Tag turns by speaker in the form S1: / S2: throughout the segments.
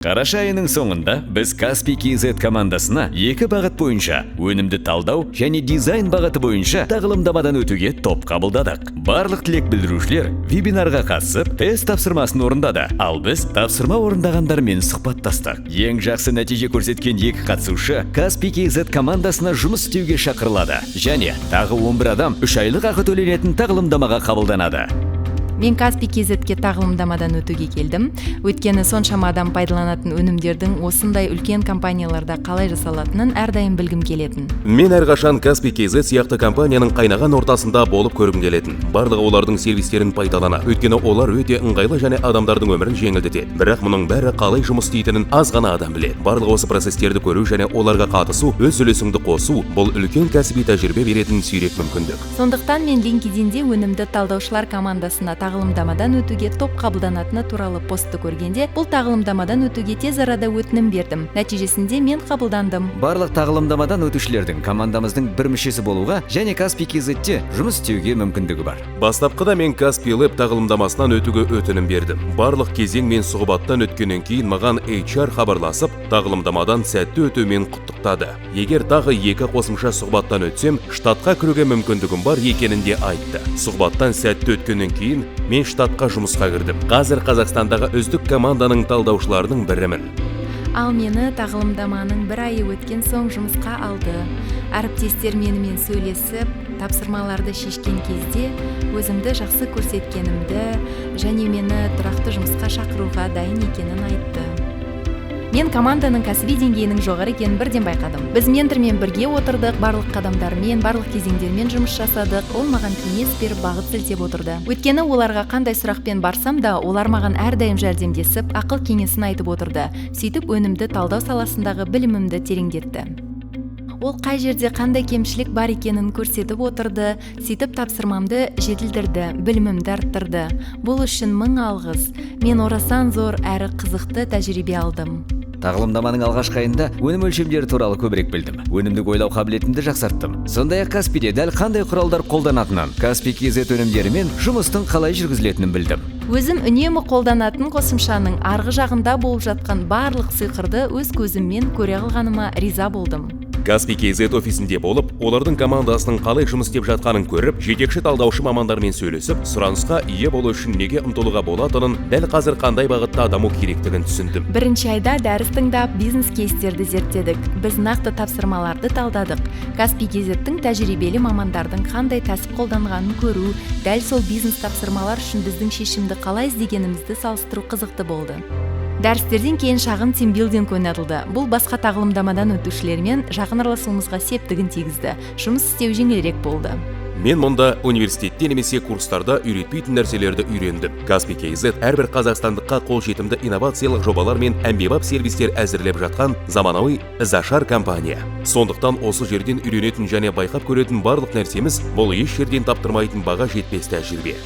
S1: Қараша айының соңында біз Kaspi KZ командасына екі бағыт бойынша, өнімді талдау және дизайн бағыты бойынша тағылымдамадан өтуге топ қабылдадық. Барлық тілек білдірушілер вебинарға қатысып, тест тапсырмасын орындады. Ал біз тапсырма орындағандармен сұхбаттастық. Ең жақсы нәтиже көрсеткен екі қатысушы Kaspi KZ командасына жұмыс істеуге шақырылады және тағы 11 адам 3 айлық ақы төленетін тағылымдамаға қабылданады.
S2: Мен Kaspi KZ-ке тағылымдамадан өтуге келдім, өйткені соншама адам пайдаланатын өнімдердің осындай үлкен компанияларда қалай жасалатынын әрдайым білгім келетін.
S3: Мен әрқашан Kaspi KZ сияқты компанияның қайнаған ортасында болып көргім келетін. Барлығы олардың сервистерін пайдаланады, өйткені олар өте ыңғайлы және адамдардың өмірін жеңілдетеді. Бірақ мұның бәрі қалай жұмыс істейтінін аз ғана адам біледі. Барлық осы процестерді көру және оларға қатысу, өз үлесіңді қосу — бұл үлкен кәсіби тәжірибе беретін сирек мүмкіндік.
S2: Сондықтан мен LinkedInде өнімді талдаушылар командасына тағылымдамадан өтуге топ қабылданатыны туралы постты көргенде, бұл тағылымдамадан өтуге тез арада өтінім бердім. Нәтижесінде мен қабылдандым.
S1: Барлық тағылымдамадан өтушілердің командамыздың бір мүшесі болуға және Kaspi KZ-те жұмыс істеуге мүмкіндігі бар.
S3: Бастапқыда мен Kaspi Lab тағылымдамасынан өтуге өтінім бердім. Барлық кезең мен сұхбаттан өткеннен кейін маған HR хабарласып, тағылымдамадан сәтті өтумен құттықтады. Егер тағы екі қосымша сұхбаттан өтсем, штатқа кіруге мүмкіндігім бар екенін де айтты. Сұхбаттан сәтті өткеннен кейін мен штатқа жұмысқа кірдім. Қазір Қазақстандағы үздік команданың талдаушыларының бірімін.
S2: Ал мені тағылымдаманың бір айы өткен соң жұмысқа алды. Әріптестер менімен сөйлесіп, тапсырмаларды шешкен кезде өзімді жақсы көрсеткенімді және мені тұрақты жұмысқа шақыруға дайын екенін айтты. Мен команданың кәсіби деңгейінің жоғары екенін бірден байқадым. Біз ментормен бірге отырдық, барлық қадамдармен, барлық кезеңдермен жұмыс жасадық. Ол маған кеңес беріп, бағыт сілтеп отырды, өйткені оларға қандай сұрақпен барсам да, олар маған әрдайым жәрдемдесіп, ақыл кеңесін айтып отырды. Сөйтіп, өнімді талдау саласындағы білімімді тереңдетті. Ол қай жерде қандай кемшілік бар екенін көрсетіп отырды. Сөйтіп, тапсырмамды жетілдірді, білімімді арттырды. Бұл үшін мың алғыс. Мен орасан зор әрі қызықты тәжірибе алдым.
S1: Тағылымдаманың алғашқы айында өнім өлшемдері туралы көбірек білдім, өнімдік ойлау қабілетімді жақсарттым. Сондай ақ Каспиде дәл қандай құралдар қолданатынын, Каспи KZ өнімдерімен жұмыстың қалай жүргізілетінін білдім.
S2: Өзім үнемі қолданатын қосымшаның арғы жағында болып жатқан барлық сиқырды өз көзіммен көре алғаныма риза болдым.
S3: Kaspi KZ офисінде болып, олардың командасының қалай жұмыс істеп жатқанын көріп, жетекші талдаушы мамандармен сөйлесіп, сұранысқа ие болу үшін неге ұмтылуға болатынын, дәл қазір қандай бағытта даму керектігін түсіндім.
S2: Бірінші айда дәріс тыңдап, бизнес кейстерді зерттедік. Біз нақты тапсырмаларды талдадық. Каспи KZ-тің тәжірибелі мамандардың қандай тәсіл қолданғанын көру, дәл сол бизнес тапсырмалар үшін біздің шешімді қалай іздегенімізді салыстыру қызықты болды. Дәрістерден кейін шағын тимбилдинг ойнатылды. Бұл басқа тағылымдамадан өтушілермен жақын араласуымызға септігін тигізді, жұмыс істеу жеңілірек болды.
S3: Мен мұнда университетте немесе курстарда үйретпейтін нәрселерді үйрендім. Kaspi KZ әрбір қазақстандыққа қолжетімді инновациялық жобалар мен әмбебап сервистер әзірлеп жатқан заманауи ізашар компания. Сондықтан осы жерден үйренетін және байқап көретін барлық нәрсеміз — бұл еш жерден таптырмайтын баға жетпес тәжірибе.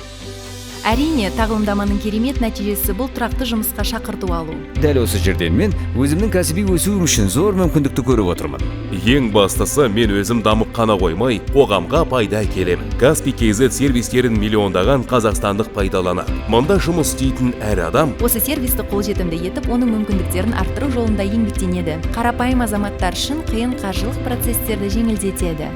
S2: Әрине, тағылымдаманың керемет нәтижесі — бұл тұрақты жұмысқа шақырту алу.
S1: Дәл осы жерден мен өзімнің кәсіби өсуім үшін зор мүмкіндікті көріп отырмын.
S3: Ең бастысы, мен өзім дамып қана қоймай, қоғамға пайда әкелемін. Kaspi KZ сервистерін миллиондаған қазақстандық пайдаланады. Мұнда жұмыс істейтін әр адам
S2: осы сервисті қолжетімді етіп, оның мүмкіндіктерін арттыру жолында еңбектенеді. Қарапайым азаматтар үшін қиын қаржылық процестерді жеңілдетеді.